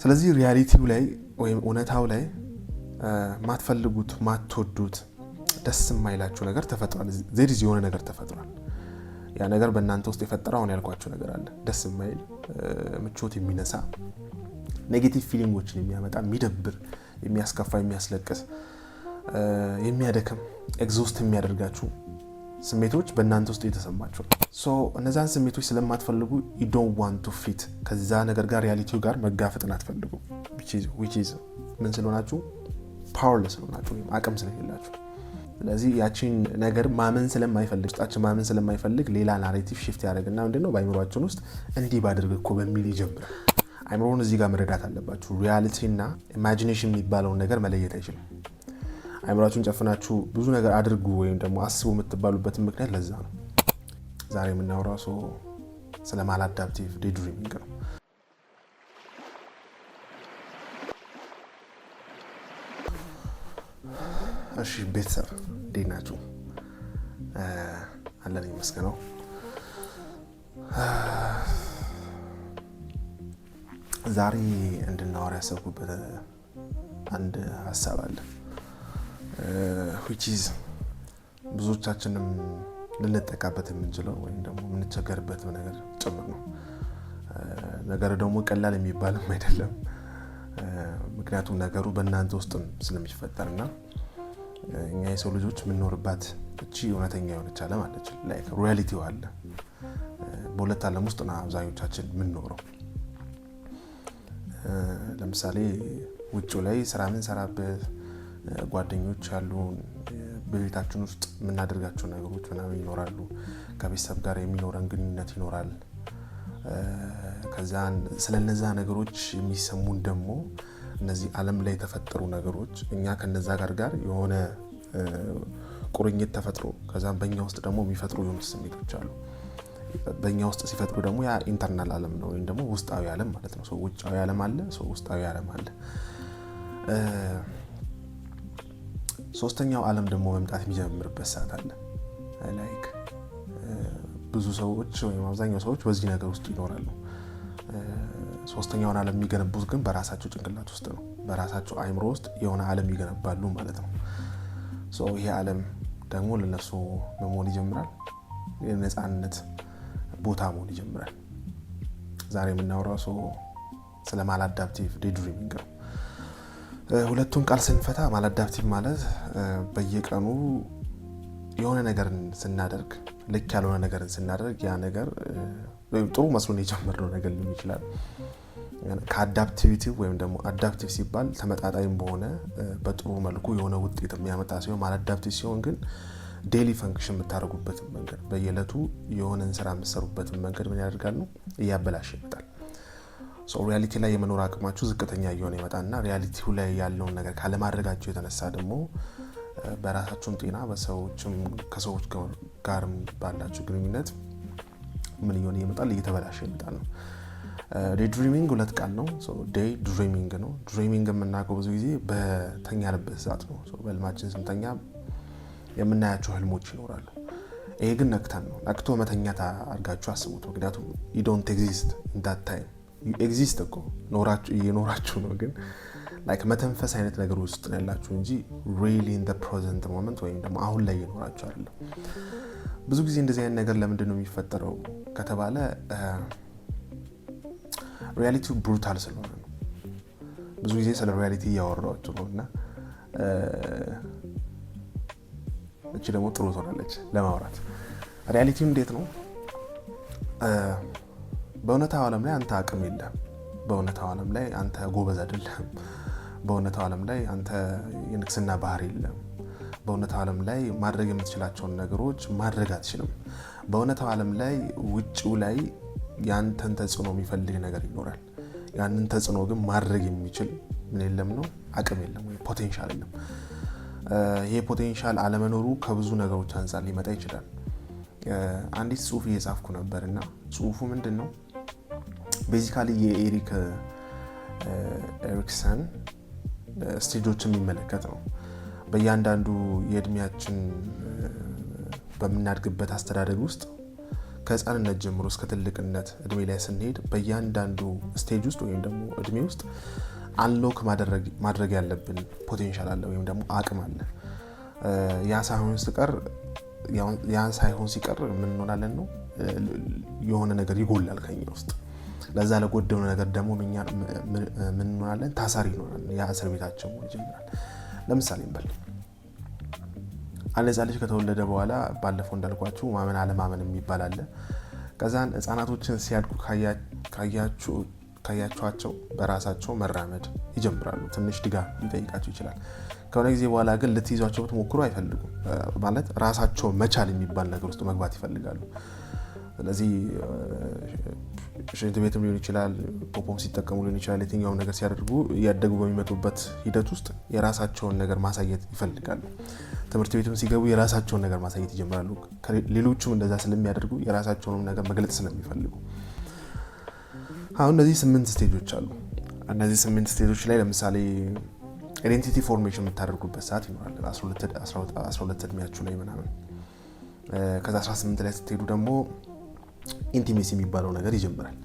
ስለዚህ reality ው ላይ ወይም እውነታው ላይ ማትፈልጉት፣ ማትወዱት፣ ደስ የማይላችሁ ነገር ተፈጥሯል። There is የሆነ ነገር ተፈጥሯል። ያ ነገር በእናንተ ውስጥ የፈጠረው አሁን ያልኳችሁ ነገር አለ። ደስ የማይል፣ ምቾት የሚነሳ፣ negative feeling ኦችን የሚያመጣ፣ የሚደብር፣ የሚያስከፋ፣ የሚያስለቅስ፣ የሚያደክም፣ exhaust የሚያደርጋችሁ ስሜቶች በእናንተ ውስጥ እየተሰማችሁ ነው። So እነዛን ስሜቶች ስለማትፈልጉ you don't want to fit ከዛ ነገር ጋር፣ reality ው ጋር መጋፈጥን አትፈልጉ። Which is ምን ስለሆናችሁ? Powerless ስለሆናችሁ ወይም አቅም ስለሌላችሁ። ስለዚህ ያቺን ነገር ማመን ስለማይፈልግ፣ ውስጣችን ማመን ስለማይፈልግ ሌላ narrative shift ያደርግና ምንድነው በአይምሯችን ውስጥ እንዲህ ባደርግ እኮ በሚል ይጀምራል። አይምሮን እዚህ ጋር መረዳት አለባችሁ። Reality እና imagination የሚባለውን ነገር መለየት አይችልም። አይምሯችሁን ጨፍናችሁ ብዙ ነገር አድርጉ ወይም ደግሞ አስቡ የምትባሉበትን ምክንያት ለዛ ነው። ዛሬ የምናወራው ሰው ስለ maladaptive daydreaming ነው። እሺ ቤተሰብ፣ እንዴት ናችሁ? አለን ይመስገነው። ዛሬ እንድናወራ ያሰብኩበት አንድ ሀሳብ አለ፣ which is ብዙዎቻችንም ልንጠቃበት የምንችለው ወይም ደግሞ የምንቸገርበት ነገር ጭምር ነው። ነገሩ ደግሞ ቀላል የሚባልም አይደለም። ምክንያቱም ነገሩ በእናንተ ውስጥም ስለሚፈጠር እና እኛ የሰው ልጆች የምንኖርባት እቺ እውነተኛ የሆነች ዓለም አለች። Like reality ው አለ። በሁለት ዓለም ውስጥ ነው አብዛኞቻችን የምንኖረው። ለምሳሌ ውጭው ላይ ስራ የምንሰራበት፣ ጓደኞች ያሉን፣ በቤታችን ውስጥ የምናደርጋቸው ነገሮች ምናምን ይኖራሉ። ከቤተሰብ ጋር የሚኖረን ግንኙነት ይኖራል። ከዛ ስለነዛ ነገሮች የሚሰሙን ደግሞ እነዚህ ዓለም ላይ የተፈጠሩ ነገሮች እኛ ከነዛ ጋር የሆነ ቁርኝት ተፈጥሮ ከዛም በእኛ ውስጥ ደግሞ የሚፈጥሩ የሆኑ ስሜቶች አሉ። በእኛ ውስጥ ሲፈጥሩ ደግሞ ያ internal ዓለም ነው ወይም ደግሞ ውስጣዊ ዓለም ማለት ነው። ውጫዊ ዓለም አለ፣ ውስጣዊ ዓለም አለ። ሶስተኛው ዓለም ደግሞ መምጣት የሚጀምርበት ሰዓት አለ። Like ብዙ ሰዎች ወይም አብዛኛው ሰዎች በዚህ ነገር ውስጥ ይኖራሉ። ሶስተኛውን ዓለም የሚገነቡት ግን በራሳቸው ጭንቅላት ውስጥ ነው። በራሳቸው አይምሮ ውስጥ የሆነ ዓለም ይገነባሉ ማለት ነው። ይሄ ዓለም ደግሞ ለነሱ መሆን ይጀምራል። የነፃነት ቦታ መሆን ይጀምራል። ዛሬ የምናወራው ሰው ስለ maladaptive daydreaming ነው። ሁለቱን ቃል ስንፈታ maladaptive ማለት በየቀኑ የሆነ ነገርን ስናደርግ፣ ልክ ያልሆነ ነገርን ስናደርግ፣ ያ ነገር ወይም ጥሩ መስሎን የጀመርነው ነገር ሊሆን ይችላል። ከ adaptivity ወይም ደግሞ adaptive ሲባል ተመጣጣኝ በሆነ በጥሩ መልኩ የሆነ ውጤት የሚያመጣ ሲሆን፣ maladaptive ሲሆን ግን daily function የምታደርጉበትን መንገድ፣ በየዕለቱ የሆነን ስራ የምትሰሩበትን መንገድ ምን ያደርጋል ነው፣ እያበላሸ ይመጣል። Reality ላይ የመኖር አቅማችሁ ዝቅተኛ እየሆነ ይመጣና reality ው ላይ ያለውን ነገር ካለማድረጋችሁ የተነሳ ደግሞ በራሳችሁም ጤና በሰዎችም ከሰዎች ጋርም ባላችሁ ግንኙነት ምን እየሆነ ይመጣል? እየተበላሸ ይመጣል ነው። Daydreaming ሁለት ቃል ነው። Day dreaming ነው። Dreaming የምናውቀው ብዙ ጊዜ በተኛንበት ሰዓት ነው። በህልማችን ስንተኛ የምናያቸው ህልሞች ይኖራሉ። ይሄ ግን ነቅተን ነው። ነቅቶ መተኛት አድርጋችሁ አስቡት። ምክንያቱም you don't exist in that time። Exist እኮ እየኖራችሁ ነው፣ ግን like መተንፈስ አይነት ነገር ውስጥ ነው ያላችሁ እንጂ really in present moment ወይም ደግሞ አሁን ላይ እየኖራችሁ አይደለም። ብዙ ጊዜ እንደዚህ አይነት ነገር ለምንድን ነው የሚፈጠረው ከተባለ reality ው brutal ስለሆነ ነው። ብዙ ጊዜ ስለ reality እያወራችሁ ነው እና እቺ ደግሞ ጥሩ ትሆናለች ለማውራት። Reality ው እንዴት ነው? በእውነታው ዓለም ላይ አንተ አቅም የለህም። በእውነታው ዓለም ላይ አንተ ጎበዝ አይደለህም። በእውነታው ዓለም ላይ አንተ የንግስና ባህሪ የለህም። በእውነታው ዓለም ላይ ማድረግ የምትችላቸውን ነገሮች ማድረግ አትችልም። በእውነታው ዓለም ላይ ውጭው ላይ ያንተን ተጽዕኖ የሚፈልግ ነገር ይኖራል። ያንን ተጽዕኖ ግን ማድረግ የሚችል ምን የለም ነው፣ አቅም የለም ወይ potential የለም። ይሄ potential አለመኖሩ ከብዙ ነገሮች አንጻር ሊመጣ ይችላል። አንዲት ጽሁፍ እየጻፍኩ ነበር እና ጽሁፉ ምንድን ነው? Basically የኤሪክ ኤሪክሰን stage ኦችን የሚመለከት ነው። በእያንዳንዱ የእድሜያችን በምናድግበት አስተዳደግ ውስጥ ከህፃንነት ጀምሮ እስከ ትልቅነት እድሜ ላይ ስንሄድ በእያንዳንዱ stage ውስጥ ወይም ደግሞ እድሜ ውስጥ unlock ማድረግ ያለብን potential አለ ወይም ደግሞ አቅም አለ። ያ ሳይሆን ሲቀር ምን እንሆናለን ነው፣ የሆነ ነገር ይጎላል ከኛ ውስጥ። ለዛ ለጎደለው ነገር ደግሞ ምን እንሆናለን? ታሳሪ እንሆናለን። ያ እስር ቤታችን መሆን ይጀምራል። ለምሳሌ እንበል አንድ ህፃን ልጅ ከተወለደ በኋላ፣ ባለፈው እንዳልኳችሁ ማመን አለማመን የሚባል አለ። ከዛን ህፃናቶችን ሲያድጉ ካያችኋቸው በራሳቸው መራመድ ይጀምራሉ። ትንሽ ድጋፍ ሊጠይቃቸው ይችላል። ከሆነ ጊዜ በኋላ ግን ልትይዟቸው ብትሞክሩ አይፈልጉም። ማለት ራሳቸው መቻል የሚባል ነገር ውስጥ መግባት ይፈልጋሉ። ስለዚህ ሽንት ቤትም ሊሆን ይችላል፣ ፖፖም ሲጠቀሙ ሊሆን ይችላል። የትኛውም ነገር ሲያደርጉ እያደጉ በሚመጡበት ሂደት ውስጥ የራሳቸውን ነገር ማሳየት ይፈልጋሉ። ትምህርት ቤትም ሲገቡ የራሳቸውን ነገር ማሳየት ይጀምራሉ። ሌሎቹም እንደዛ ስለሚያደርጉ የራሳቸውንም ነገር መግለጽ ስለሚፈልጉ። አሁን እነዚህ 8 stage ኦች አሉ። እነዚህ 8 stage ኦች ላይ ለምሳሌ identity formation የምታደርጉበት ሰዓት ይኖራል። 12 እድሜያችሁ ላይ ምናምን። ከዛ 18 ላይ ስትሄዱ ደግሞ intimacy የሚባለው ነገር ይጀምራል።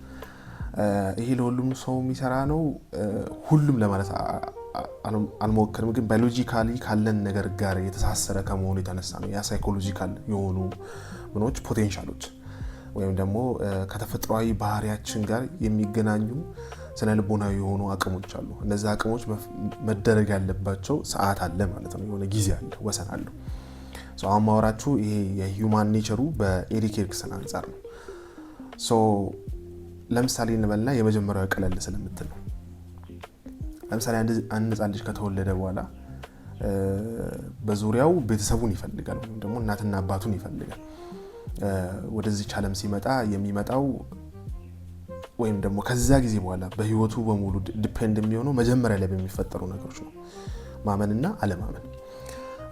ይሄ ለሁሉም ሰው የሚሰራ ነው ሁሉም ለማለት አልሞክርም፣ ግን biologically ካለን ነገር ጋር የተሳሰረ ከመሆኑ የተነሳ ነው። ያ psychological የሆኑ ምኖች፣ potential ኦች ወይም ደግሞ ከተፈጥሯዊ ባህሪያችን ጋር የሚገናኙ ስነ ልቦናዊ የሆኑ አቅሞች አሉ። እነዚህ አቅሞች መደረግ ያለባቸው ሰዓት አለ ማለት ነው። የሆነ ጊዜ አለ፣ ወሰን አለው። አሁን ማወራችሁ ይሄ የ human nature ኡ በኤሪክ ኤሪክሰን አንጻር ነው። ለምሳሌ እንበልና የመጀመሪያው ቀለል ስለምትል ነው። ለምሳሌ አንድ ህፃን ልጅ ከተወለደ በኋላ በዙሪያው ቤተሰቡን ይፈልጋል፣ ወይም ደግሞ እናትና አባቱን ይፈልጋል። ወደዚች ዓለም ሲመጣ የሚመጣው ወይም ደግሞ ከዛ ጊዜ በኋላ በህይወቱ በሙሉ depend የሚሆነው መጀመሪያ ላይ በሚፈጠሩ ነገሮች ነው፣ ማመንና አለማመን።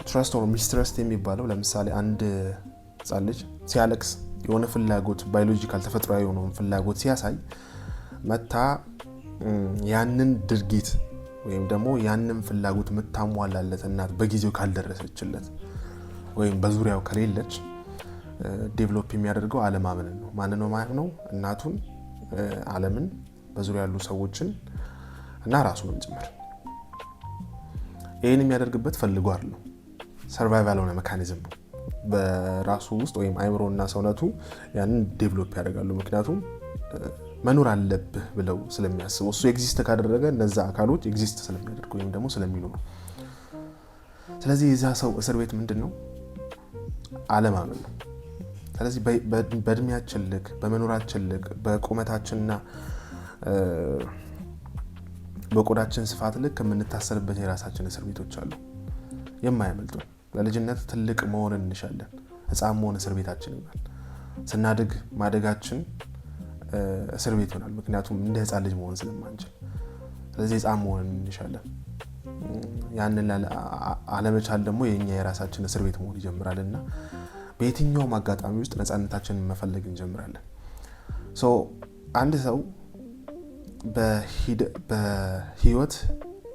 Trust or mistrust የሚባለው ለምሳሌ አንድ ህፃን ልጅ ሲያለቅስ፣ የሆነ ፍላጎት፣ biological ተፈጥሯዊ የሆነውን ፍላጎት ሲያሳይ፣ መታ ያንን ድርጊት ወይም ደግሞ ያንን ፍላጎት የምታሟላለት እናት በጊዜው ካልደረሰችለት ወይም በዙሪያው ከሌለች develop የሚያደርገው አለማመንን ነው። ማንን ነው የማያምነው? እናቱን፣ ዓለምን፣ በዙሪያ ያሉ ሰዎችን እና ራሱንም ጭምር። ይህን የሚያደርግበት ፈልጎ አይደለም። Survival የሆነ mechanism ነው። በራሱ ውስጥ ወይም አይምሮና ሰውነቱ ያንን develop ያደርጋሉ። ምክንያቱም መኖር አለብህ ብለው ስለሚያስቡ፣ እሱ exist ካደረገ እነዛ አካሎች exist ስለሚያደርጉ ወይም ደግሞ ስለሚኖሩ። ስለዚህ የዛ ሰው እስር ቤት ምንድን ነው? አለማመን ነው። ስለዚህ በእድሜያችን ልክ፣ በመኖራችን ልክ፣ በቁመታችንና በቆዳችን ስፋት ልክ የምንታሰርበት የራሳችን እስር ቤቶች አሉ የማያመልጡን። በልጅነት ትልቅ መሆን እንሻለን። ህፃን መሆን እስር ቤታችን ይሆናል። ስናድግ ማደጋችን እስር ቤት ይሆናል። ምክንያቱም እንደ ህፃን ልጅ መሆን ስለማንችል። ስለዚህ ህፃን መሆን እንሻለን። ያንን አለመቻል ደግሞ የእኛ የራሳችን እስር ቤት መሆን ይጀምራል እና በየትኛውም አጋጣሚ ውስጥ ነፃነታችንን መፈለግ እንጀምራለን። አንድ ሰው በህይወት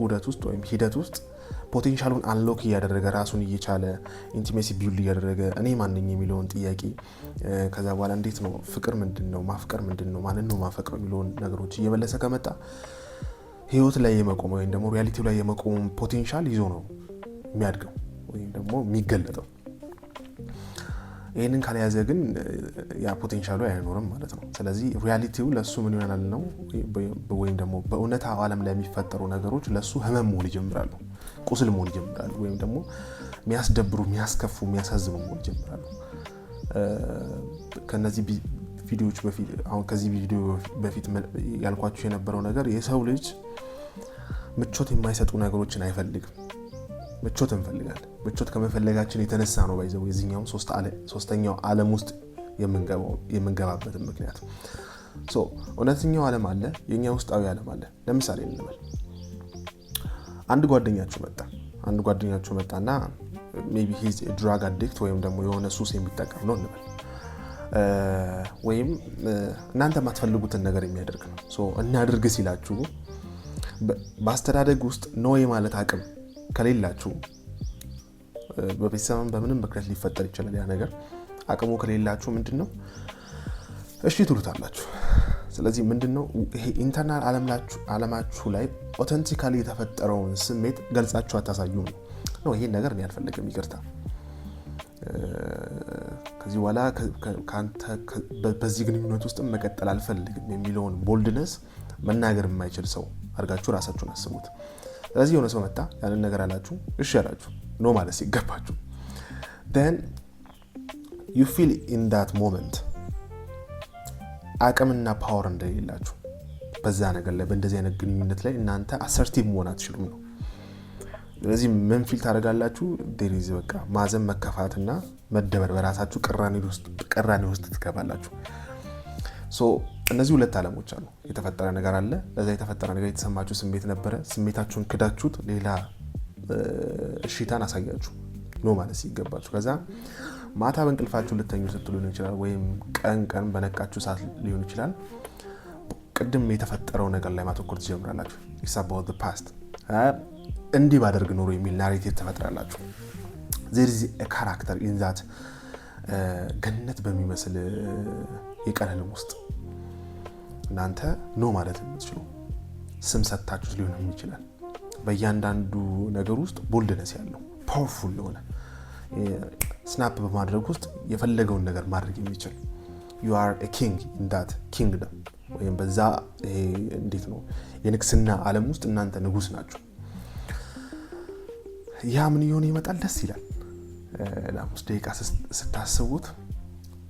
ዑደት ውስጥ ወይም ሂደት ውስጥ potential ኡን unlock እያደረገ፣ ራሱን እየቻለ፣ intimacy build እያደረገ፣ እኔ ማነኝ የሚለውን ጥያቄ፣ ከዛ በኋላ እንዴት ነው፣ ፍቅር ምንድን ነው፣ ማፍቀር ምንድን ነው፣ ማንን ነው ማፈቅረው የሚለውን ነገሮች እየመለሰ ከመጣ ህይወት ላይ የመቆም ወይም ደግሞ reality ው ላይ የመቆም potential ይዞ ነው የሚያድገው ወይም ደግሞ የሚገለጠው። ይህንን ካልያዘ ግን ያ potential ኡ አይኖርም ማለት ነው። ስለዚህ reality ው ለእሱ ምን ይሆናል ነው፣ ወይም ደግሞ በእውነታው ዓለም ላይ የሚፈጠሩ ነገሮች ለእሱ ህመም መሆን ይጀምራሉ፣ ቁስል መሆን ይጀምራሉ፣ ወይም ደግሞ የሚያስደብሩ፣ የሚያስከፉ፣ የሚያሳዝኑ መሆን ይጀምራሉ። ከነዚህ ቪዲዮዎች በፊት፣ አሁን ከዚህ ቪዲዮ በፊት ያልኳችሁ የነበረው ነገር የሰው ልጅ ምቾት የማይሰጡ ነገሮችን አይፈልግም። ምቾት እንፈልጋለን። ምቾት ከመፈለጋችን የተነሳ ነው by the way የዚህኛው ሶስተኛው ዓለም ውስጥ የምንገባበትን ምክንያት። እውነተኛው ዓለም አለ፣ የኛ ውስጣዊ ዓለም አለ። ለምሳሌ እንበል አንድ ጓደኛችሁ መጣና maybe he's drug addict ወይም ደግሞ የሆነ ሱስ የሚጠቀም ነው እንበል፣ ወይም እናንተ የማትፈልጉትን ነገር የሚያደርግ ነው። እናድርግ ሲላችሁ በአስተዳደግ ውስጥ no የማለት አቅም ከሌላችሁ፣ በቤተሰብም በምንም ምክንያት ሊፈጠር ይችላል፣ ያ ነገር አቅሙ ከሌላችሁ ምንድን ነው እሺ ትሉታላችሁ። ስለዚህ ምንድነው ይሄ internal ዓለማችሁ ላይ authentically የተፈጠረውን ስሜት ገልጻችሁ አታሳዩም ነው። ይሄን ነገር እኔ አልፈልግም፣ ይቅርታ፣ ከዚህ በኋላ ከአንተ በዚህ ግንኙነት ውስጥ መቀጠል አልፈልግም የሚለውን boldness መናገር የማይችል ሰው አድርጋችሁ ራሳችሁን አስቡት። ስለዚህ የሆነ ሰው መጣ፣ ያንን ነገር አላችሁ፣ እሺ ያላችሁ no ማለት ሲገባችሁ፣ then you feel in that moment አቅምና power እንደሌላችሁ በዛ ነገር ላይ፣ በእንደዚህ አይነት ግንኙነት ላይ እናንተ assertive መሆን አትችሉም ነው። ስለዚህ ምን feel ታደርጋላችሁ? There is በቃ ማዘን፣ መከፋትና መደበር፣ በራሳችሁ ቅራኔ ውስጥ ትገባላችሁ። So እነዚህ ሁለት ዓለሞች አሉ። የተፈጠረ ነገር አለ። ለዛ የተፈጠረ ነገር የተሰማችሁ ስሜት ነበረ። ስሜታችሁን ክዳችሁት ሌላ እሺታን አሳያችሁ no ማለት ሲገባችሁ። ከዛ ማታ በእንቅልፋችሁ ልተኙ ስትሉ ሊሆን ይችላል፣ ወይም ቀን ቀን በነቃችሁ ሰዓት ሊሆን ይችላል። ቅድም የተፈጠረው ነገር ላይ ማተኮር ትጀምራላችሁ። It's about the past፣ እንዲህ ባደርግ ኖሮ የሚል narrative ትፈጥራላችሁ። There is a character in that ገነት በሚመስል የቀን ህልም ውስጥ እናንተ no ማለት የምትችሉ፣ ስም ሰጥታችሁት ሊሆንም ይችላል። በእያንዳንዱ ነገር ውስጥ boldness ያለው፣ powerful የሆነ፣ snap በማድረግ ውስጥ የፈለገውን ነገር ማድረግ የሚችል፣ you are a king in that kingdom ወይም በዛ እንዴት ነው የንግስና ዓለም ውስጥ እናንተ ንጉስ ናችሁ። ያ ምን እየሆነ ይመጣል? ደስ ይላል። ለ5 ደቂቃ ስታስቡት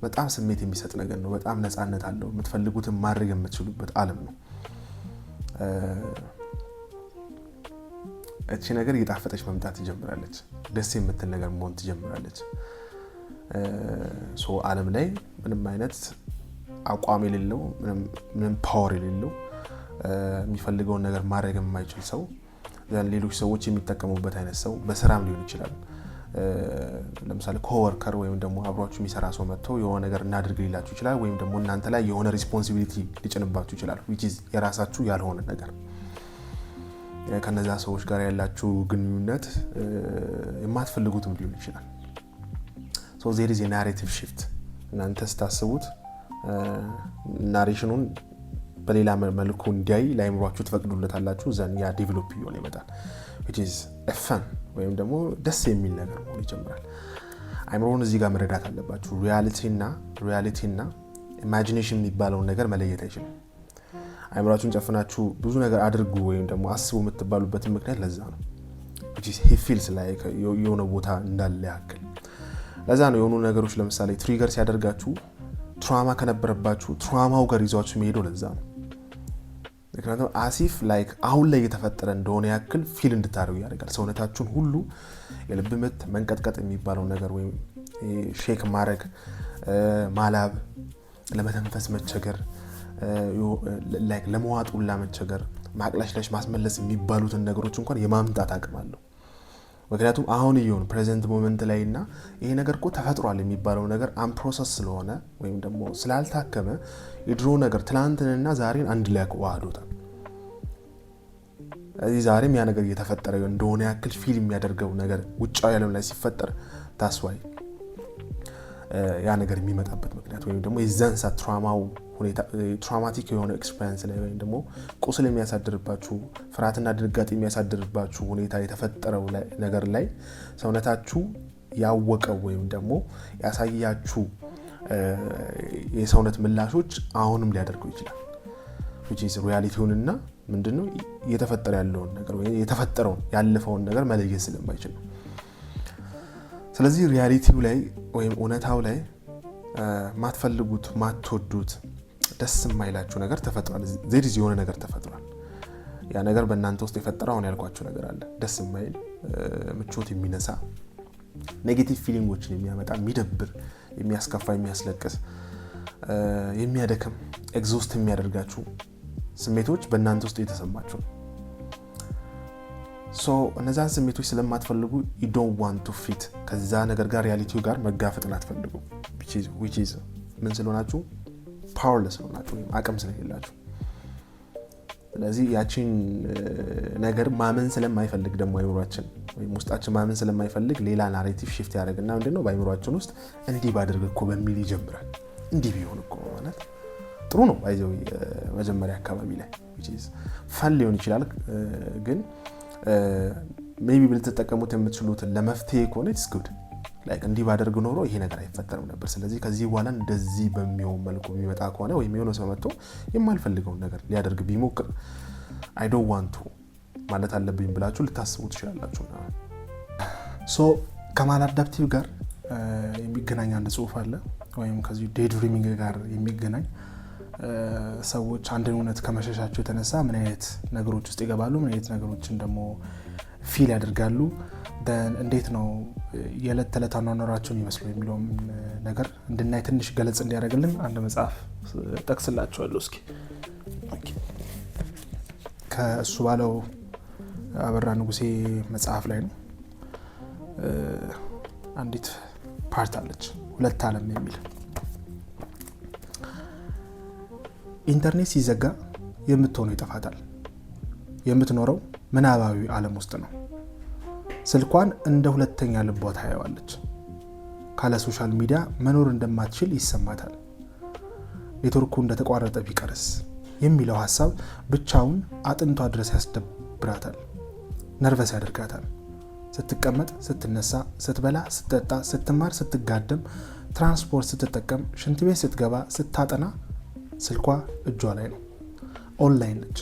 በጣም ስሜት የሚሰጥ ነገር ነው። በጣም ነፃነት አለው። የምትፈልጉትን ማድረግ የምትችሉበት ዓለም ነው። እቺ ነገር እየጣፈጠች መምጣት ትጀምራለች። ደስ የምትል ነገር መሆን ትጀምራለች። So ዓለም ላይ ምንም አይነት አቋም የሌለው፣ ምንም power የሌለው፣ የሚፈልገውን ነገር ማድረግ የማይችል ሰው፣ ሌሎች ሰዎች የሚጠቀሙበት አይነት ሰው፣ በስራም ሊሆን ይችላል። ለምሳሌ coworker ወይም ደግሞ አብሯችሁ የሚሰራ ሰው መጥቶ የሆነ ነገር እናድርግ ሊላችሁ ይችላል። ወይም ደግሞ እናንተ ላይ የሆነ responsibility ሊጭንባችሁ ይችላል። Which is የራሳችሁ ያልሆነ ነገር፣ ከነዛ ሰዎች ጋር ያላችሁ ግንኙነት የማትፈልጉትም ሊሆን ይችላል። So there is a narrative shift። እናንተ ስታስቡት narration ኑን በሌላ መልኩ እንዲያይ ለአይምሯችሁ ትፈቅዱለታላችሁ። Then ያ develop እየሆነ ይመጣል። Fun ወይም ደግሞ ደስ የሚል ነገር መሆን ይጀምራል። አይምሮን እዚህ ጋር መረዳት አለባችሁ። Reality ና imagination የሚባለውን ነገር መለየት አይችልም። አይምሯችሁን ጨፍናችሁ ብዙ ነገር አድርጉ ወይም ደግሞ አስቡ የምትባሉበትን ምክንያት ለዛ ነው። Feels like የሆነ ቦታ እንዳለ ያክል። ለዛ ነው የሆኑ ነገሮች ለምሳሌ trigger ሲያደርጋችሁ፣ trauma ከነበረባችሁ trauma ው ጋር ይዟችሁ የሚሄደው ለዛ ነው። ምክንያቱም as if like አሁን ላይ እየተፈጠረ እንደሆነ ያክል feel እንድታደርጉ ያደርጋል። ሰውነታችሁን ሁሉ የልብ ምት፣ መንቀጥቀጥ የሚባለው ነገር ወይም shake ማድረግ፣ ማላብ፣ ለመተንፈስ መቸገር፣ ለመዋጥ ሁላ መቸገር፣ ማቅለሽለሽ፣ ማስመለስ የሚባሉትን ነገሮች እንኳን የማምጣት አቅም አለው። ምክንያቱም አሁን እየሆኑ present moment ላይ እና ይሄ ነገር እኮ ተፈጥሯል የሚባለው ነገር unprocessed ስለሆነ ወይም ደግሞ ስላልታከመ የድሮ ነገር ትላንትንና ዛሬን አንድ ላይ ዋህዶታል። እዚህ ዛሬም ያ ነገር እየተፈጠረ እንደሆነ ያክል feel የሚያደርገው ነገር ውጫዊ ዓለም ላይ ሲፈጠር፣ that's why ያ ነገር የሚመጣበት ምክንያት ወይም ደግሞ የዛን ሰዓት trauma ው ሁኔታ፣ traumatic የሆነ experience ላይ ወይም ደግሞ ቁስል የሚያሳድርባችሁ፣ ፍርሃትና ድንጋጤ የሚያሳድርባችሁ ሁኔታ የተፈጠረው ነገር ላይ ሰውነታችሁ ያወቀው ወይም ደግሞ ያሳያችሁ የሰውነት ምላሾች አሁንም ሊያደርገው ይችላል። Reality ውንና ምንድነው እየተፈጠረ ያለውን ነገር ወይ የተፈጠረውን ያለፈውን ነገር መለየት ስለማይችል ነው። ስለዚህ reality ው ላይ ወይም እውነታው ላይ ማትፈልጉት፣ ማትወዱት፣ ደስ የማይላችሁ ነገር ተፈጥሯል። There is የሆነ ነገር ተፈጥሯል። ያ ነገር በእናንተ ውስጥ የፈጠረው አሁን ያልኳችሁ ነገር አለ። ደስ የማይል፣ ምቾት የሚነሳ፣ negative feeling ኦችን የሚያመጣ፣ የሚደብር፣ የሚያስከፋ፣ የሚያስለቅስ፣ የሚያደክም፣ exhaust የሚያደርጋችሁ ስሜቶች በእናንተ ውስጥ የተሰማችሁ ነው። So እነዛን ስሜቶች ስለማትፈልጉ you don't want to fit ከዛ ነገር ጋር፣ reality ው ጋር መጋፈጥን አትፈልጉ። Which is ምን ስለሆናችሁ? Powerless ስለሆናችሁ ወይም አቅም ስለሌላችሁ። ስለዚህ ያቺን ነገር ማመን ስለማይፈልግ ደግሞ አይምሯችን ወይም ውስጣችን ማመን ስለማይፈልግ ሌላ narrative shift ያደርግና ምንድነው በአይምሯችን ውስጥ እንዲህ ባደርግ እኮ በሚል ይጀምራል። እንዲህ ቢሆን እኮ ማለት ጥሩ ነው። By the way መጀመሪያ አካባቢ ላይ fun ሊሆን ይችላል፣ ግን maybe ልትጠቀሙት የምትችሉትን ለመፍትሄ ከሆነ it's good። Like እንዲህ ባደርግ ኖሮ ይሄ ነገር አይፈጠርም ነበር። ስለዚህ ከዚህ በኋላ እንደዚህ በሚሆን መልኩ የሚመጣ ከሆነ ወይም የሆነ ሰው መጥቶ የማልፈልገውን ነገር ሊያደርግ ቢሞክር I don't want to ማለት አለብኝ ብላችሁ ልታስቡ ትችላላችሁ። So ከ maladaptive ጋር የሚገናኝ አንድ ጽሁፍ አለ፣ ወይም ከዚህ daydreaming ጋር የሚገናኝ፣ ሰዎች አንድን እውነት ከመሸሻቸው የተነሳ ምን አይነት ነገሮች ውስጥ ይገባሉ፣ ምን አይነት ነገሮችን ደግሞ feel ያደርጋሉ፣ እንዴት ነው የዕለት ተዕለት አኗኗራቸው የሚመስለው የሚለውም ነገር እንድናይ ትንሽ ገለጽ እንዲያደርግልን አንድ መጽሐፍ ጠቅስላችኋለሁ። እስኪ ከእሱ ባለው አበራ ንጉሴ መጽሐፍ ላይ ነው። አንዲት part አለች፣ ሁለት ዓለም የሚል። ኢንተርኔት ሲዘጋ የምትሆነው ይጠፋታል። የምትኖረው ምናባዊ ዓለም ውስጥ ነው። ስልኳን እንደ ሁለተኛ ልቧ ታየዋለች። ካለ social media መኖር እንደማትችል ይሰማታል። ኔትወርኩ እንደተቋረጠ ቢቀርስ የሚለው ሀሳብ ብቻውን አጥንቷ ድረስ ያስደብራታል፣ nervous ያደርጋታል። ስትቀመጥ፣ ስትነሳ፣ ስትበላ፣ ስትጠጣ፣ ስትማር፣ ስትጋደም፣ ትራንስፖርት ስትጠቀም፣ ሽንት ቤት ስትገባ፣ ስታጠና ስልኳ እጇ ላይ ነው። ኦንላይን ነች።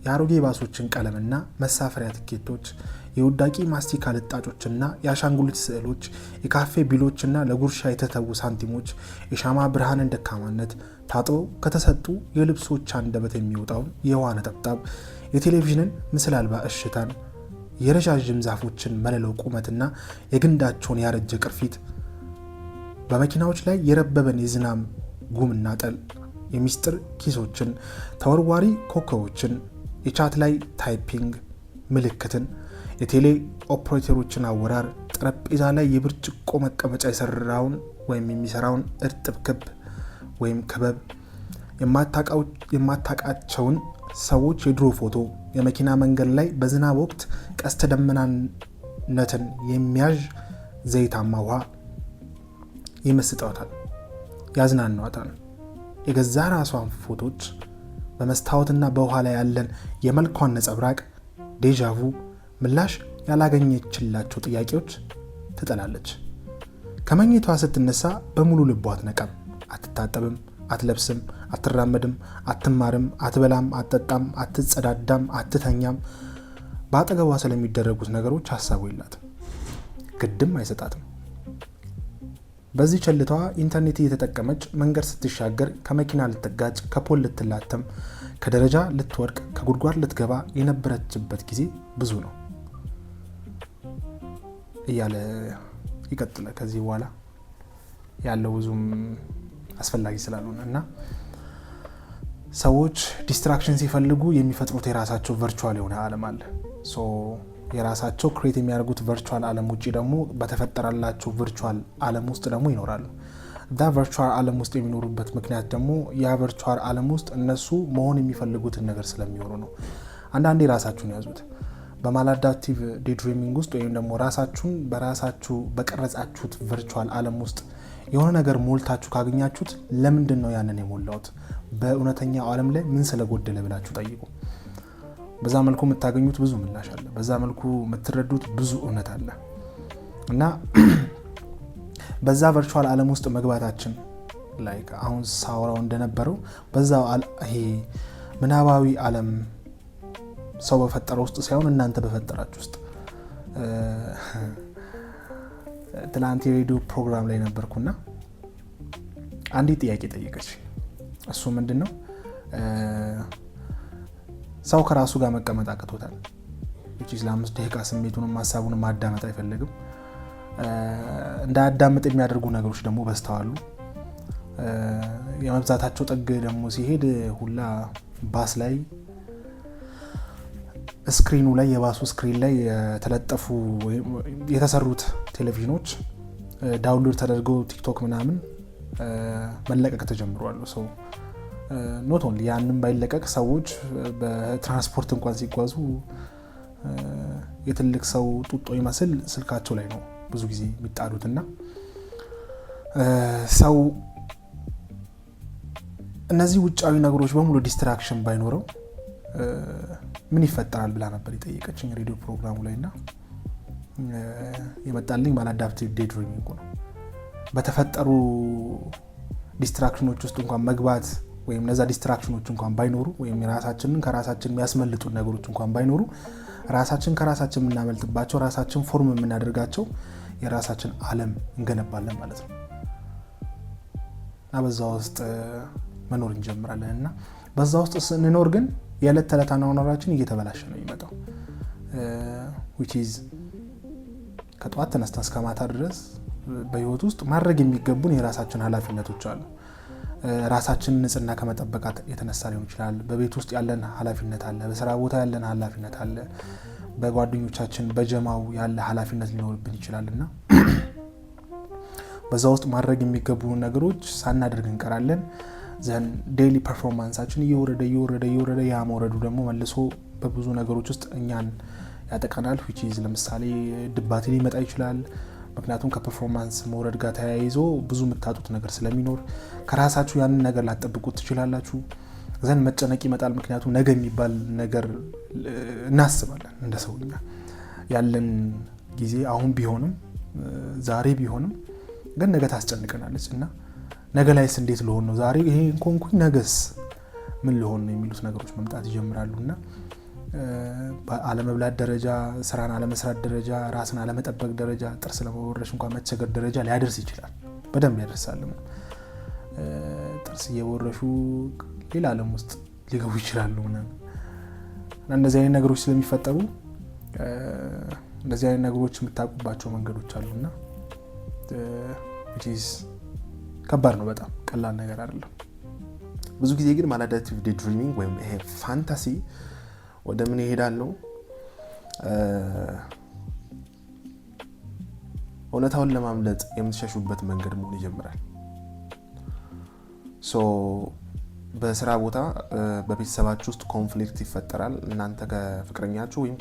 የአሮጌ ባሶችን ቀለምና መሳፈሪያ ትኬቶች፣ የውዳቂ ማስቲካ ልጣጮችና የአሻንጉሊት ስዕሎች፣ የካፌ ቢሎችና ለጉርሻ የተተዉ ሳንቲሞች፣ የሻማ ብርሃንን ደካማነት፣ ታጥበው ከተሰጡ የልብሶች አንደበት የሚወጣውን የውሃ ነጠብጣብ፣ የቴሌቪዥንን ምስል አልባ እሽታን፣ የረዣዥም ዛፎችን መለለው ቁመትና የግንዳቸውን ያረጀ ቅርፊት፣ በመኪናዎች ላይ የረበበን የዝናብ ጉምና ጠል፣ የሚስጥር ኪሶችን፣ ተወርዋሪ ኮከቦችን፣ የ chat ላይ typing ምልክትን፣ የቴሌ ኦፕሬተሮችን አወራር፣ ጠረጴዛ ላይ የብርጭቆ መቀመጫ የሰራውን ወይም የሚሰራውን እርጥብ ክብ ወይም ክበብ፣ የማታውቃቸውን ሰዎች የድሮ ፎቶ፣ የመኪና መንገድ ላይ በዝናብ ወቅት ቀስተ ደመናነትን የሚያዥ ዘይታማ ውሃ ይመስጠዋታል፣ ያዝናኗታል። የገዛ ራሷን ፎቶች፣ በመስታወትና በውሃ ላይ ያለን የመልኳን ነጸብራቅ፣ déjà vu፣ ምላሽ ያላገኘችላቸው ጥያቄዎች ትጠላለች። ከመኝቷ ስትነሳ በሙሉ ልቧ አትነቃም፣ አትታጠብም፣ አትለብስም፣ አትራመድም፣ አትማርም፣ አትበላም፣ አትጠጣም፣ አትጸዳዳም፣ አትተኛም። በአጠገቧ ስለሚደረጉት ነገሮች ሀሳቡ የላትም፣ ግድም አይሰጣትም። በዚህ ቸልታዋ ኢንተርኔት እየተጠቀመች መንገድ ስትሻገር ከመኪና ልትጋጭ፣ ከ pole ልትላተም፣ ከደረጃ ልትወድቅ፣ ከጉድጓድ ልትገባ የነበረችበት ጊዜ ብዙ ነው እያለ ይቀጥላል። ከዚህ በኋላ ያለው ብዙም አስፈላጊ ስላልሆነ። እና ሰዎች distraction ሲፈልጉ የሚፈጥሩት የራሳቸው virtual የሆነ ዓለም አለ። የራሳቸው create የሚያደርጉት virtual ዓለም ውጭ ደግሞ በተፈጠረላቸው virtual ዓለም ውስጥ ደግሞ ይኖራሉ። እዛ virtual ዓለም ውስጥ የሚኖሩበት ምክንያት ደግሞ ያ virtual ዓለም ውስጥ እነሱ መሆን የሚፈልጉትን ነገር ስለሚሆኑ ነው። አንዳንዴ ራሳችሁን ያዙት። በ maladaptive daydreaming ውስጥ ወይም ደግሞ ራሳችሁን በራሳችሁ በቀረጻችሁት virtual ዓለም ውስጥ የሆነ ነገር ሞልታችሁ ካገኛችሁት ለምንድን ነው ያንን የሞላሁት? በእውነተኛው ዓለም ላይ ምን ስለጎደለ ብላችሁ ጠይቁ። በዛ መልኩ የምታገኙት ብዙ ምላሽ አለ። በዛ መልኩ የምትረዱት ብዙ እውነት አለ። እና በዛ virtual ዓለም ውስጥ መግባታችን like አሁን ሳወራው እንደነበረው በዛ ይሄ ምናባዊ ዓለም ሰው በፈጠረው ውስጥ ሳይሆን እናንተ በፈጠራችሁ ውስጥ። ትላንት የሬዲዮ ፕሮግራም ላይ ነበርኩና አንዲት ጥያቄ ጠየቀች። እሱ ምንድን ነው? ሰው ከራሱ ጋር መቀመጥ አቅቶታል። ለ5 ደቂቃ ስሜቱንም ሀሳቡንም ማዳመጥ አይፈልግም። እንዳያዳምጥ የሚያደርጉ ነገሮች ደግሞ በዝተዋሉ። የመብዛታቸው ጥግ ደግሞ ሲሄድ ሁላ ባስ ላይ screen ኑ ላይ፣ የባሱ screen ላይ የተለጠፉ የተሰሩት ቴሌቪዥኖች download ተደርገው ቲክቶክ ምናምን መለቀቅ ተጀምሯል። So not only ያንም ባይለቀቅ ሰዎች በትራንስፖርት እንኳን ሲጓዙ የትልቅ ሰው ጡጦ ይመስል ስልካቸው ላይ ነው ብዙ ጊዜ የሚጣሉት። እና ሰው እነዚህ ውጫዊ ነገሮች በሙሉ distraction ባይኖረው ምን ይፈጠራል ብላ ነበር የጠየቀችኝ ሬዲዮ ፕሮግራሙ ላይ። እና የመጣልኝ maladaptive daydreaming ነው። በተፈጠሩ distraction ኖች ውስጥ እንኳን መግባት ወይም እነዛ distraction ኖች እንኳን ባይኖሩ ወይም ራሳችንን ከራሳችን የሚያስመልጡ ነገሮች እንኳን ባይኖሩ፣ ራሳችን ከራሳችን የምናመልጥባቸው፣ ራሳችን form የምናደርጋቸው የራሳችን ዓለም እንገነባለን ማለት ነው። እና በዛ ውስጥ መኖር እንጀምራለን። እና በዛ ውስጥ ስንኖር ግን የዕለት ተዕለት አኗኗራችን እየተበላሸ ነው የሚመጣው፣ which is ከጠዋት ተነስተን እስከ ማታ ድረስ በህይወት ውስጥ ማድረግ የሚገቡን የራሳችን ኃላፊነቶች አሉ። ራሳችንን ንጽህና ከመጠበቅ የተነሳ ሊሆን ይችላል። በቤት ውስጥ ያለን ኃላፊነት አለ። በስራ ቦታ ያለን ኃላፊነት አለ። በጓደኞቻችን በጀማው ያለ ኃላፊነት ሊኖርብን ይችላል። እና በዛ ውስጥ ማድረግ የሚገቡ ነገሮች ሳናደርግ እንቀራለን። Then daily performance ኣችን እየወረደ እየወረደ እየወረደ፣ ያ መውረዱ ደግሞ መልሶ በብዙ ነገሮች ውስጥ እኛን ያጠቃናል። Which is ለምሳሌ ድባቴ ሊመጣ ይችላል። ምክንያቱም ከ performance መውረድ ጋር ተያይዞ ብዙ የምታጡት ነገር ስለሚኖር ከራሳችሁ ያንን ነገር ላትጠብቁት ትችላላችሁ። Then መጨነቅ ይመጣል። ምክንያቱም ነገ የሚባል ነገር እናስባለን እንደ ሰውኛ። ያለን ጊዜ አሁን ቢሆንም፣ ዛሬ ቢሆንም ግን ነገ ታስጨንቀናለች። እና ነገ ላይስ እንዴት ልሆን ነው? ዛሬ ይሄ ከሆንኩኝ ነገስ ምን ልሆን ነው? የሚሉት ነገሮች መምጣት ይጀምራሉ። እና አለመብላት ደረጃ፣ ስራን አለመስራት ደረጃ፣ ራስን አለመጠበቅ ደረጃ፣ ጥርስ ለመቦረሽ እንኳን መቸገር ደረጃ ሊያደርስ ይችላል። በደንብ ያደርሳል። ጥርስ እየቦረሹ ሌላ ዓለም ውስጥ ሊገቡ ይችላሉ ምናምን። እና እንደዚህ አይነት ነገሮች ስለሚፈጠሩ እንደዚህ አይነት ነገሮች የምታውቁባቸው መንገዶች አሉና ከባድ ነው በጣም፣ ቀላል ነገር አይደለም። ብዙ ጊዜ ግን maladaptive daydreaming ወይም ይሄ fantasy ወደ ምን ይሄዳል ነው? እውነታውን ለማምለጥ የምትሸሹበት መንገድ መሆን ይጀምራል። So በስራ ቦታ፣ በቤተሰባችሁ ውስጥ conflict ይፈጠራል። እናንተ ከፍቅረኛችሁ ወይም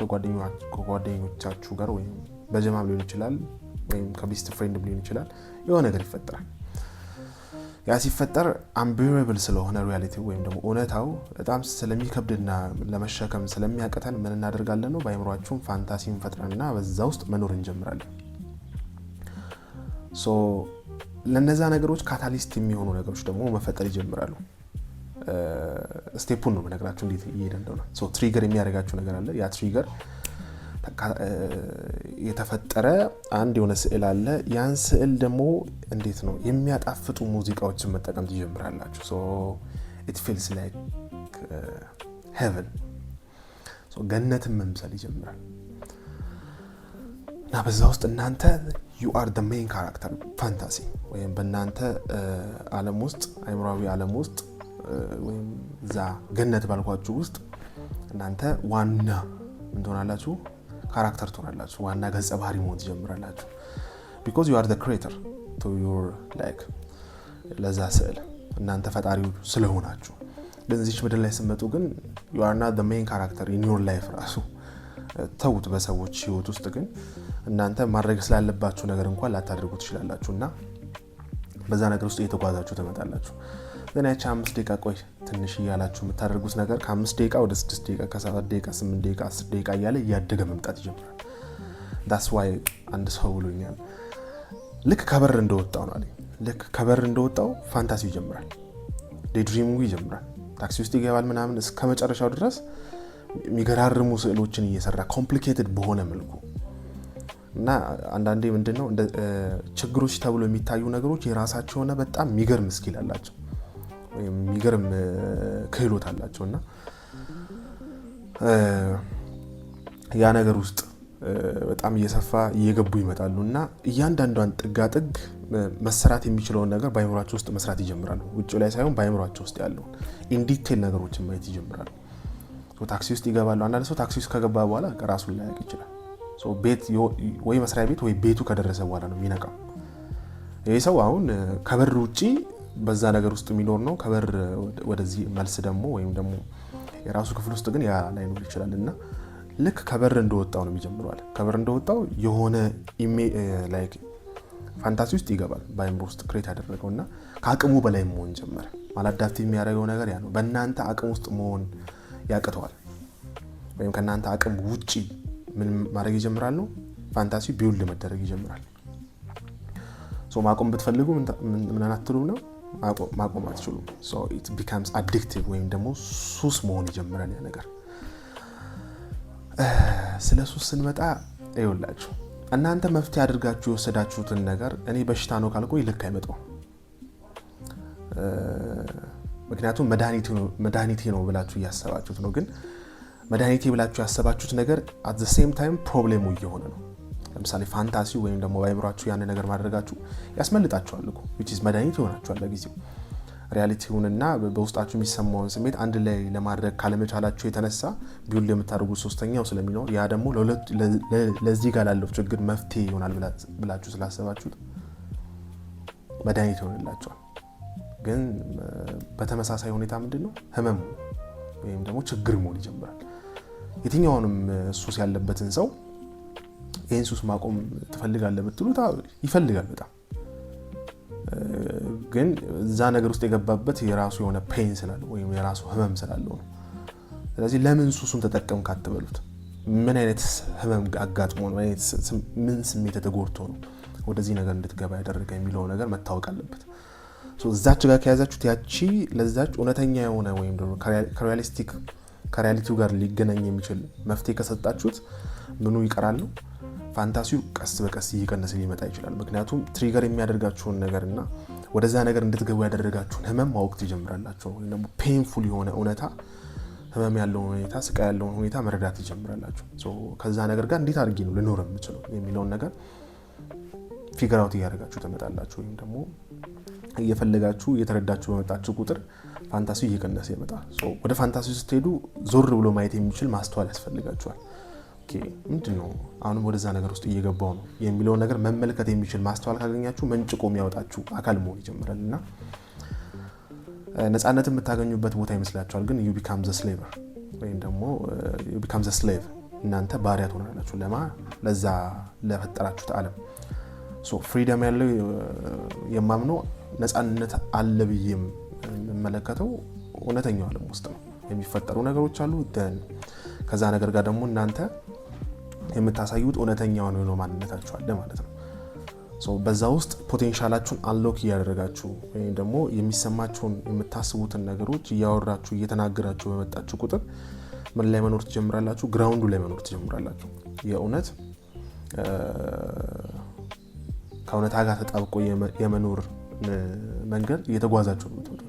ከጓደኞቻችሁ ጋር ወይም በጀማም ሊሆን ይችላል ወይም ከ best friend ሊሆን ይችላል፣ የሆነ ነገር ይፈጠራል። ያ ሲፈጠር unbearable ስለሆነ reality ወይም ደግሞ እውነታው በጣም ስለሚከብድና ለመሸከም ስለሚያቅተን ምን እናደርጋለን ነው? በአይምሯችን fantasy እንፈጥረንና በዛ ውስጥ መኖር እንጀምራለን። So ለነዛ ነገሮች catalyst የሚሆኑ ነገሮች ደግሞ መፈጠር ይጀምራሉ። Step ኡን ነው የምነግራችሁ እንዴት እየሄደ እንደሆነ። Trigger የሚያደርጋችሁ ነገር አለ። ያ trigger የተፈጠረ አንድ የሆነ ስዕል አለ። ያን ስዕል ደግሞ እንዴት ነው የሚያጣፍጡ ሙዚቃዎችን መጠቀም ትጀምራላችሁ። It feels like heaven፣ ገነትን መምሰል ይጀምራል። እና በዛ ውስጥ እናንተ you are the main character fantasy ወይም በእናንተ ዓለም ውስጥ፣ አይምሯዊ ዓለም ውስጥ ወይም እዛ ገነት ባልኳችሁ ውስጥ እናንተ ዋና ምን ትሆናላችሁ? Character ትሆናላችሁ። ዋና ገጸ ባህሪ መሆን ትጀምራላችሁ። Because you are the creator to your like ለዛ ስዕል እናንተ ፈጣሪው ስለሆናችሁ። ግን እዚች ምድር ላይ ስትመጡ ግን you are not the main character in your life። ራሱ ተዉት። በሰዎች ህይወት ውስጥ ግን እናንተ ማድረግ ስላለባችሁ ነገር እንኳን ላታደርጉ ትችላላችሁ። እና በዛ ነገር ውስጥ እየተጓዛችሁ ትመጣላችሁ። ግን ያቺ 5 ደቂቃ ቆይ ትንሽ እያላችሁ የምታደርጉት ነገር ከ5 ደቂቃ ወደ 6 ደቂቃ፣ ከ7 ደቂቃ፣ 8 ደቂቃ፣ 10 ደቂቃ እያለ እያደገ መምጣት ይጀምራል። That's why አንድ ሰው ብሎኛል፣ ልክ ከበር እንደወጣው ነው አለኝ። ልክ ከበር እንደወጣው fantasy ይጀምራል፣ daydreaming ኡ ይጀምራል። ታክሲ ውስጥ ይገባል ምናምን፣ እስከ መጨረሻው ድረስ የሚገራርሙ ስዕሎችን እየሰራ complicated በሆነ መልኩ። እና አንዳንዴ ምንድነው፣ ችግሮች ተብሎ የሚታዩ ነገሮች የራሳቸው የሆነ በጣም የሚገርም skill አላቸው ወይም የሚገርም ክህሎት አላቸው። እና ያ ነገር ውስጥ በጣም እየሰፋ እየገቡ ይመጣሉ። እና እያንዳንዷን ጥጋጥግ መሰራት የሚችለውን ነገር በአይምሯቸው ውስጥ መስራት ይጀምራሉ። ውጭ ላይ ሳይሆን በአይምሯቸው ውስጥ ያለውን in detail ነገሮችን ማየት ይጀምራሉ። ታክሲ ውስጥ ይገባሉ። አንዳንድ ሰው ታክሲ ውስጥ ከገባ በኋላ ራሱን ላያውቅ ይችላል። ቤት ወይ መስሪያ ቤት ወይ ቤቱ ከደረሰ በኋላ ነው የሚነቃው። ይህ ሰው አሁን ከበር ውጭ በዛ ነገር ውስጥ የሚኖር ነው። ከበር ወደዚህ መልስ ደግሞ ወይም ደግሞ የራሱ ክፍል ውስጥ ግን ያ ላይኖር ይችላል። እና ልክ ከበር እንደወጣው ነው የሚጀምረዋል። ከበር እንደወጣው የሆነ like fantasy ውስጥ ይገባል፣ በአይምሮ ውስጥ create ያደረገው፣ እና ከአቅሙ በላይ መሆን ጀመረ። Maladaptive የሚያደርገው ነገር ያ ነው። በእናንተ አቅም ውስጥ መሆን ያቅተዋል፣ ወይም ከእናንተ አቅም ውጪ ምን ማድረግ ይጀምራል ነው፣ fantasy build መደረግ ይጀምራል። ማቆም ብትፈልጉ ምን አትሉም ነው፣ ማቆም አትችሉም። It becomes addictive ወይም ደግሞ ሱስ መሆን ይጀምራል ያ ነገር። ስለ ሱስ ስንመጣ ይኸውላችሁ፣ እናንተ መፍትሄ አድርጋችሁ የወሰዳችሁትን ነገር እኔ በሽታ ነው ካልኩ ልክ አይመጣውም። ምክንያቱም መድኃኒቴ ነው ብላችሁ እያሰባችሁት ነው። ግን መድኃኒቴ ብላችሁ ያሰባችሁት ነገር at the same time problem ኡ እየሆነ ነው። ለምሳሌ fantasy ወይም ደግሞ በአይምሯችሁ ያን ነገር ማድረጋችሁ ያስመልጣችኋል እኮ፣ which is መድኃኒት ይሆናችኋል ለጊዜው። Reality ውንና በውስጣችሁ የሚሰማውን ስሜት አንድ ላይ ለማድረግ ካለመቻላችሁ የተነሳ build የምታደርጉት ሶስተኛው ስለሚኖር፣ ያ ደግሞ ለዚህ ጋር ላለው ችግር መፍትሄ ይሆናል ብላችሁ ስላሰባችሁት መድኃኒት ይሆንላችኋል። ግን በተመሳሳይ ሁኔታ ምንድን ነው፣ ህመም ወይም ደግሞ ችግር መሆን ይጀምራል። የትኛውንም ሱስ ያለበትን ሰው ይህን ሱስ ማቆም ትፈልጋለህ ብትሉት ይፈልጋል በጣም፣ ግን እዛ ነገር ውስጥ የገባበት የራሱ የሆነ pain ስላለው ወይም የራሱ ህመም ስላለው ነው። ስለዚህ ለምን ሱሱን ተጠቀምክ አትበሉት። ምን አይነት ህመም አጋጥሞ ነው፣ ምን ስሜት ተጎድቶ ነው ወደዚህ ነገር እንድትገባ ያደረገ የሚለው ነገር መታወቅ አለበት። እዛች ጋር ከያዛችሁት ያቺ ለዛች እውነተኛ የሆነ ወይም ደግሞ ከ realistic ከ reality ው ጋር ሊገናኝ የሚችል መፍትሄ ከሰጣችሁት ምኑ ይቀራል ነው፣ fantasy ው ቀስ በቀስ እየቀነሰ ሊመጣ ይችላል። ምክንያቱም trigger የሚያደርጋችሁን ነገር እና ወደዛ ነገር እንድትገቡ ያደረጋችሁን ህመም ማወቅ ትጀምራላችሁ። ወይም ደግሞ painful የሆነ እውነታ፣ ህመም ያለውን ሁኔታ፣ ስቃይ ያለውን ሁኔታ መረዳት ትጀምራላችሁ። ከዛ ነገር ጋር እንዴት አድርጌ ነው ልኖር የምችለው የሚለውን ነገር figure out እያደረጋችሁ ትመጣላችሁ። ወይም ደግሞ እየፈለጋችሁ እየተረዳችሁ በመጣችሁ ቁጥር fantasy እየቀነሰ ይመጣል። ወደ fantasy ስትሄዱ ዞር ብሎ ማየት የሚችል ማስተዋል ያስፈልጋችኋል። ምንድን ነው፣ አሁንም ወደዛ ነገር ውስጥ እየገባው ነው የሚለውን ነገር መመልከት የሚችል ማስተዋል ካገኛችሁ መንጭቆ የሚያወጣችሁ አካል መሆን ይጀምራል እና ነፃነት የምታገኙበት ቦታ ይመስላችኋል፣ ግን you become the slaver ወይም ደግሞ you become the slave፣ እናንተ ባሪያ ትሆናላችሁ። ለማ? ለዛ ለፈጠራችሁት ዓለም። Freedom ያለው፣ የማምነው፣ ነፃነት አለ ብዬም የምመለከተው እውነተኛው ዓለም ውስጥ ነው። የሚፈጠሩ ነገሮች አሉ። ከዛ ነገር ጋር ደግሞ እናንተ የምታሳዩት እውነተኛውን የሆነ ማንነታችሁ አለ ማለት ነው። በዛ ውስጥ potential ኣችሁን unlock እያደረጋችሁ ወይም ደግሞ የሚሰማችሁን፣ የምታስቡትን ነገሮች እያወራችሁ፣ እየተናገራችሁ በመጣችሁ ቁጥር ምን ላይ መኖር ትጀምራላችሁ? Ground ኡ ላይ መኖር ትጀምራላችሁ። የእውነት ከእውነታ ጋር ተጣብቆ የመኖር መንገድ እየተጓዛችሁ ነው የምትመጡት።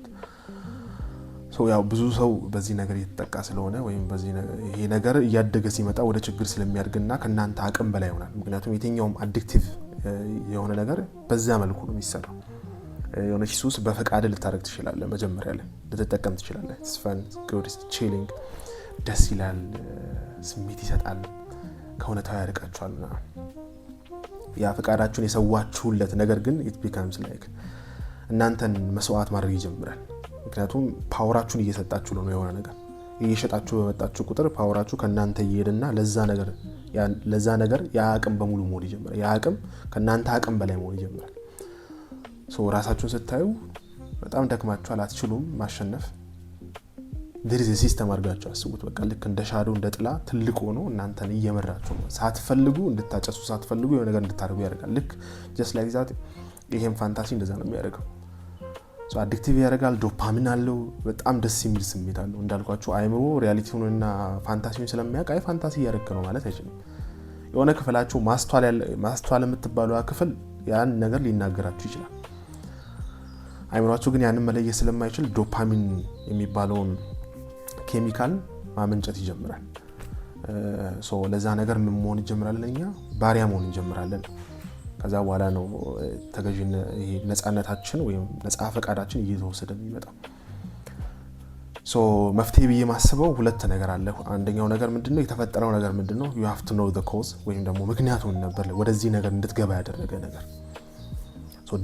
ያው ብዙ ሰው በዚህ ነገር እየተጠቃ ስለሆነ ወይም ይሄ ነገር እያደገ ሲመጣ ወደ ችግር ስለሚያድግና ከእናንተ አቅም በላይ ይሆናል። ምክንያቱም የትኛውም addictive የሆነ ነገር በዛ መልኩ ነው የሚሰራው። የሆነች ሱስ በፈቃድ ልታደርግ ትችላለህ፣ መጀመሪያ ላይ ልትጠቀም ትችላለህ። Fun, good chilling፣ ደስ ይላል፣ ስሜት ይሰጣል፣ ከእውነታው ያርቃችኋል። ያ ፈቃዳችሁን የሰዋችሁለት ነገር ግን it becomes like እናንተን መስዋዕት ማድረግ ይጀምራል። ምክንያቱም power ኣችሁን እየሰጣችሁ ነው። የሆነ ነገር እየሸጣችሁ በመጣችሁ ቁጥር power ኣችሁ ከእናንተ እየሄደና ለዛ ነገር ያ አቅም በሙሉ መሆን ይጀምራል። ያ አቅም ከእናንተ አቅም በላይ መሆን ይጀምራል። ራሳችሁን ስታዩ በጣም ደክማችኋል፣ አትችሉም ማሸነፍ። There is system አድርጋችሁ አስቡት። በቃ ልክ እንደ shadow፣ እንደ ጥላ ትልቅ ሆኖ እናንተን እየመራችሁ ነው። ሳትፈልጉ እንድታጨሱ፣ ሳትፈልጉ የሆነ ነገር እንድታደርጉ ያደርጋል። ልክ just like that ይሄም fantasy እንደዛ ነው የሚያደርገው። Addictive ያደርጋል። ዶፓሚን አለው። በጣም ደስ የሚል ስሜት አለው። እንዳልኳችሁ አይምሮ reality ውንና fantasy ውን ስለሚያውቅ አይ fantasy እያደረክ ነው ማለት አይችልም። የሆነ ክፍላችሁ፣ ማስተዋል የምትባለዋ ክፍል ያን ነገር ሊናገራችሁ ይችላል። አይምሯችሁ ግን ያንን መለየት ስለማይችል ዶፓሚን የሚባለውን ኬሚካል ማመንጨት ይጀምራል። ለዛ ነገር ምን መሆን እንጀምራለን? እኛ ባሪያ መሆን እንጀምራለን። ከዛ በኋላ ነው ተገዥ፣ ይሄ ነፃነታችን ወይም ነፃ ፈቃዳችን እየተወሰደ የሚመጣው። መፍትሄ ብዬ ማስበው ሁለት ነገር አለ። አንደኛው ነገር ምንድነው? የተፈጠረው ነገር ምንድነው? You have to know the cause ወይም ደግሞ ምክንያቱን ነበር ወደዚህ ነገር እንድትገባ ያደረገ ነገር።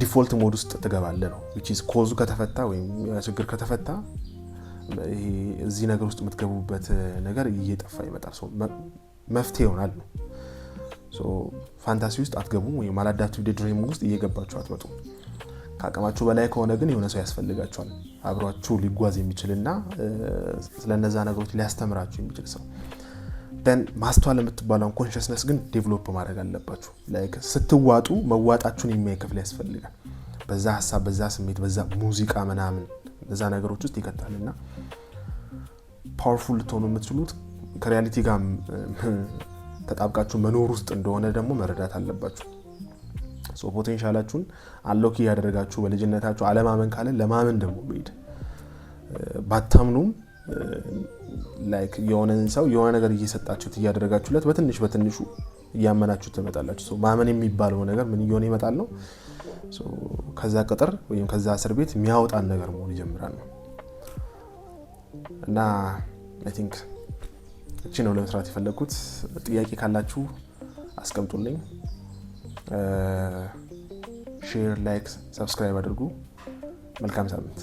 Default mode ውስጥ ትገባለህ ነው። Cause ኡ ከተፈታ ወይም ችግር ከተፈታ እዚህ ነገር ውስጥ የምትገቡበት ነገር እየጠፋ ይመጣል። መፍትሄ ይሆናል ነው። Fantasy ውስጥ አትገቡም ወይም maladaptive daydream ውስጥ እየገባችሁ አትመጡም። ከአቅማችሁ በላይ ከሆነ ግን የሆነ ሰው ያስፈልጋችኋል፣ አብሯችሁ ሊጓዝ የሚችልና ስለነዛ ነገሮች ሊያስተምራችሁ የሚችል ሰው። Then ማስተዋል የምትባለውን consciousness ግን develop ማድረግ አለባችሁ። Like ስትዋጡ መዋጣችሁን የሚያይ ክፍል ያስፈልጋል። በዛ ሀሳብ፣ በዛ ስሜት፣ በዛ ሙዚቃ ምናምን በዛ ነገሮች ውስጥ ይከታል እና powerful ልትሆኑ የምትችሉት ከ reality ጋር ተጣብቃችሁ መኖር ውስጥ እንደሆነ ደግሞ መረዳት አለባችሁ። Potential ኣችሁን unlock እያደረጋችሁ በልጅነታችሁ አለማመን ካለ ለማመን ደግሞ መሄድ፣ ባታምኑም like የሆነን ሰው የሆነ ነገር እየሰጣችሁት፣ እያደረጋችሁለት በትንሽ በትንሹ እያመናችሁ ትመጣላችሁ። ማመን የሚባለው ነገር ምን እየሆነ ይመጣል ነው፣ ከዛ ቅጥር ወይም ከዛ እስር ቤት የሚያወጣን ነገር መሆን ይጀምራል ነው። እና I think እቺ ነው ለመስራት የፈለግኩት። ጥያቄ ካላችሁ አስቀምጡልኝ። Share፣ like፣ subscribe አድርጉ። መልካም ሳምንት።